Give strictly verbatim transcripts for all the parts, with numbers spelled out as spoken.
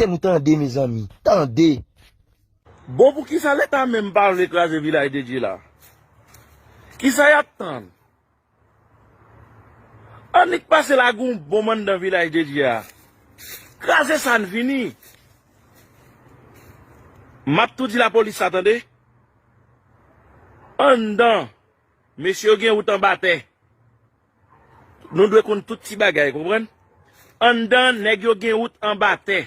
Lè nou tande, mezanmi, tande. Bon, poukisa Leta menm pa vle kraze Vilaj de Dye la? Kisa y ap tann? Annik pase lage yon bonm anndan Vilaj de Dye a. Kraze sa, n fini. M ap tou di lapolis sa, tande. Anndan, mesye yo gen wout anba tè. Nou dwe konn tout ti bagay, konprann? Anndan, nèg yo gen wout anba tè.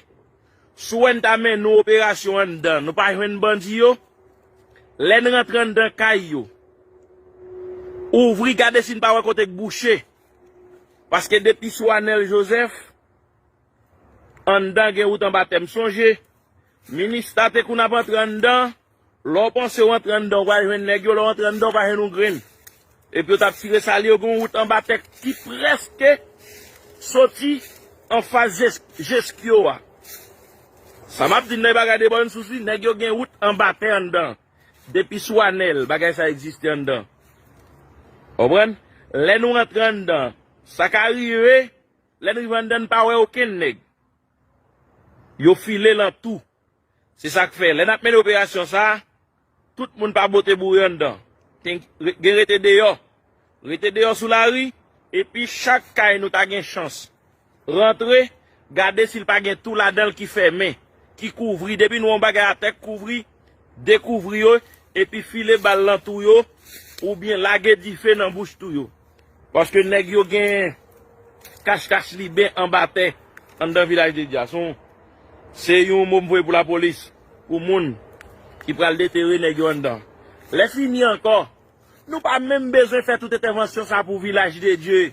Si w wè n ta mennen yon operasyon anndan, nou pa jwenn bandi yo. Lè n rantre anndan kay yo, ouvri, gade si n pa wè kote k bouche. Paske depi sou Anèl Jozèf, anndan gen wout anba tè. M sonje, Minista te konn ap antre anndan. Lè w panse w antre anndan, w pral jwenn nèg yo, lè w antre anndan, w pa jwenn yon grenn. Epi yo t ap tire sal yo, gen yon wout anba tè ki prèske soti anfas Jes-, Jeskyo a. Sa m ap di n nan, e pa gade bòn sou si, nèg yo gen wout anba tè anndan. Depi sou Anèl, bagay sa egziste anndan. Konprann? Lè nou rantre anndan, sa ka rive, lè n rive anndan, n pa wè okenn nèg. Yo file lantou. Se sa k fè, lè n ap mennen operasyon sa a, tout moun pa bote boure anndan. Ten-, re-, gen rete deyò. Rete deyò sou lari, epi chak kay nou ta gen chans rantre, gade si l pa gen twou ladan l ki fèmen, ki kouvri. Depi nou wè yon bagay atè k kouvri, dekouvri yo, epi file bal nan twou yo, oubyen lage dife nan bouch twou yo. Paske nèg yo gen kach-kach liben anba tè anndan Vilaj de Dye a. Se yon, se yon mo m voye pou lapolis, pou moun ki pral detere nèg yo anndan. Lè fini ankò, nou pa menm bezwen fè tout entèvansyon sa pou Vilaj de Dye.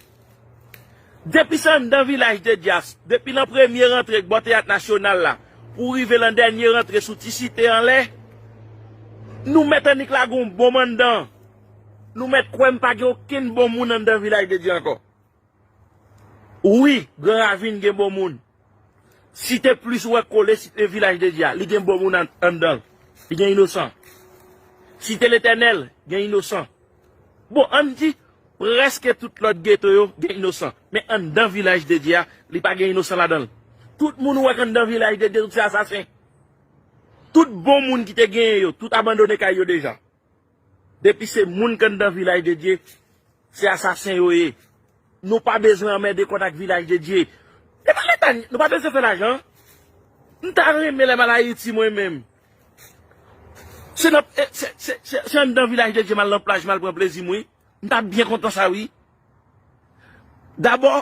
Depi se anndan Vilaj de Dye a, depi nan premye rantre bò Teyat Nasyonal la, pou rive nan dènye rantre sou ti site anlè, nou mèt annik lage yon bonm anndan. Nou mèt kwè m pa gen okenn bon moun anndan Vilaj de Dye ankò. Wi, Gran Ravin gen bon moun. Site Plis, ou wè kole Site Vilaj de Dye a, li gen bon moun an-, anndan l. Li gen inosan. Site Letènèl gen inosan. Bon, ann di, prèske tout lòt geto yo gen inosan. Men anndan Vilaj de Dye a, li pa gen inosan ladan l. Tout moun ou wè k anndan Vilaj de Dye, tout se asasen. Tout bon moun ki te genyen yo, tout abandone kay yo deja. Depi se moun k anndan Vilaj de Dye, se asasen yo ye. Nou pa bezwen anmède kont ak Vilaj de Dye. E pa Leta, nou pa bezwen fè lajan. M ta renmen lè m al Ayiti mwen menm. Se nan, e, se, se, se, se anndan Vilaj de Dye m al nan plaj, m al pran plezi m, wi. M ta byen kontan sa, wi. Dabò,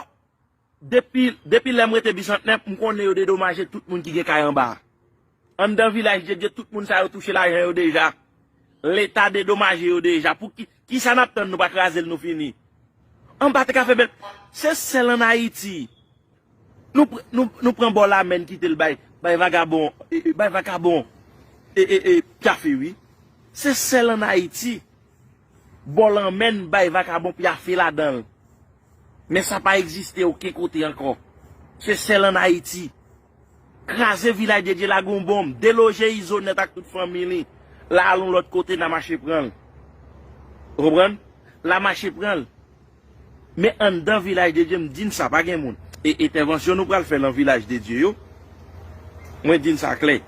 depi, depi lè m rete Bisantnè, m konnen yo dedomaje tout moun ki gen kay anba a. Anndan Vilaj de Dye, tout moun sa yo touche lajan yo deja. Leta dedomaje yo deja. Pou ki, kisa n ap tann, nou pa kraze l, nou fini? Anba te ka fè bèl. Se sèl ann Ayiti. Nou pr-, nou, nou pran bò lamè n kite l bay, bay vagabon, e, e, bay vakabon, e, e, e, pyafe, wi. Se sèl ann Ayiti. Bò lanmè n bay vakabon pyafe ladan l. Men sa pa egziste okenn kote ankò. Se sèl ann Ayiti. Kraze Vilaj de Dye, lage yon bonm, deloje Izo nèt ak tout fanmi li. L al yon lòt kote, n a mache pran l. Ou konprann? L a mache pran l. Men anndan Vilaj de Dye, m di n sa, pa gen moun. E entèvansyon nou pral fè nan Vilaj de Dye yo, mwen di n sa klè.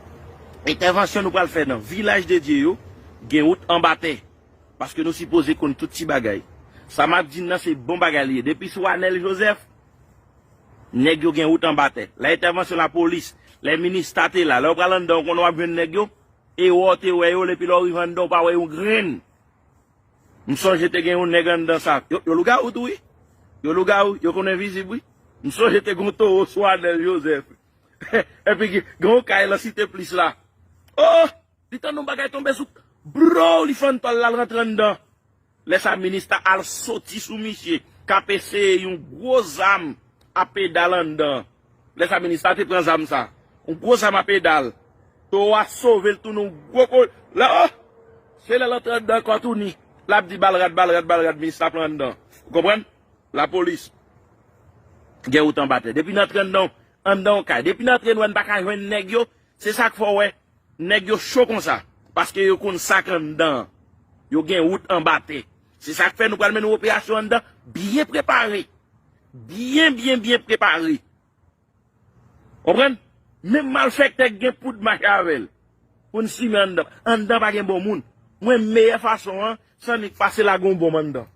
Entèvansyon nou pral fè nan Vilaj de Dye yo, gen wout anba tè. Paske nou sipoze konn tout ti bagay. Sa m ap di n nan se bon bagay li ye. Depi sou Anèl Jozèf, nèg yo gen wout anba tè. Lè entèvansyon lapolis, lè Minista te la, lè w pral anndan, w konnen w ap jwenn nèg yo, e wè w te wè yo, epi lè w rive anndan, w pa wè yon grenn. M sonje te gen yon nèg anndan sa. Yo, yo lougawou tou, wi. Yo lougawou, yo konn envizib, wi. M sonje te gen yon towo sou Anèl Jozèf. Epi gen, gen yon kay lan Site Plis la. Oh! Li tande yon bagay tonbe sou. Brow! Li fè yon tòl, l al rantre anndan. Lè sa Minista al soti sou misye, k ap eseye yon gwo zam a pedal anndan. Lè sa Minista te pran zam sa. Yon gwo zam a pedal. Towo a sove l tounen yon gwo ko-, la, oh! Se lè l antre anndan ankò tou ni. L ap di bal rad, bal rad, bal rad, Minista pran anndan. Ou konprann? Lapolis. Gen wout anba tè. Depi n antre anndan, anndan yon kay. Depi n antre, n wè n pa ka jwenn nèg yo. Se sa k fè w wè nèg yo cho konsa. Paske yo konn sa k anndan. Yo gen wout anba tè. Se sa k fè nou pral mennen yon operasyon anndan byen prepare. Byen, byen, byen prepare. Konprann? Menm malfektè k gen poud mache avè l. Pou n simen anndan. Anndan pa gen bon moun. Mwen meyè fason an, se annik pase lage yon bonm anndan.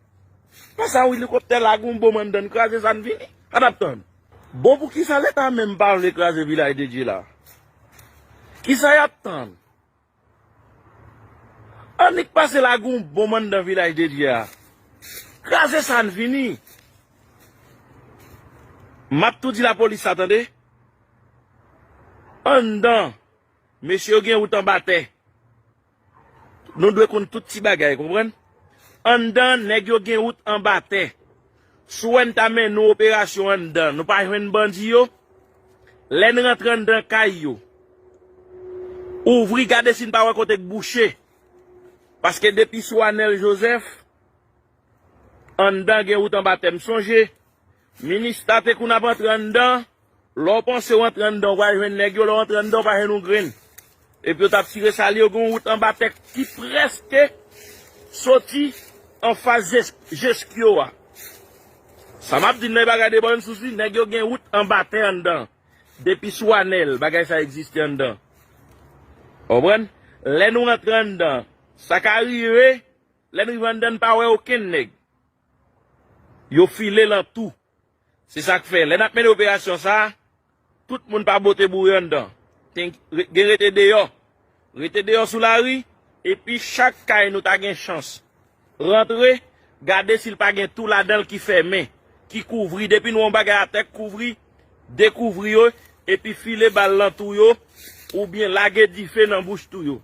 Pase yon elikoptè lage yon bonm anndan, n kraze sa n vini. Sa n ap tann. Bon, poukisa Leta menm pa vle kraze Vilaj de Dye la? Kisa y ap tann? Annik pase lage yon bonm anndan Vilaj de Dye a. Kraze sa n vini. M ap tou di lapolis sa, tande. Anndan, mesye yo gen wout anba tè. Nou dwe konn tout ti bagay, konprann? Anndan, nèg yo gen wout anba tè. Si w wè n ta mennen yon operasyon anndan, nou pa jwenn bandi yo. Lè n rantre anndan kay yo, ouvri, gade si n pa wè kote k bouche. Paske depi sou Anèl Jozèf, anndan gen wout anba tè. M sonje, Minista te kou n ap antre anndan, lè w panse w antre anndan, w pral jwenn nèg yo, lè w antre anndan, w pa jwenn yon grenn. Epi yo t ap tire sal yo, gen yon wout anba tè ki prèske soti anfas Jes-, Jeskyo a. Sa m ap di n nan, e pa gade bòn sousi, nèg yo gen wout anba tè anndan. Depi sou Anèl, bagay sa egziste anndan. Konprann? Lè nou rantre anndan, sa ka rive, lè n rive anndan, n pa wè okenn nèg. Yo file lantou. Se sa k fè, lè n ap mennen operasyon sa a, tout moun pa bote boure anndan. Ten-, re-, gen rete deyò. Rete deyò sou lari, epi chak kay nou ta gen chans rantre, gade si l pa gen twou ladan l ki fèmen, ki kouvri. Depi nou wè yon bagay atè k kouvri, dekouvri yo, epi file bal nan twou yo, oubyen lage dife nan bouch twou yo.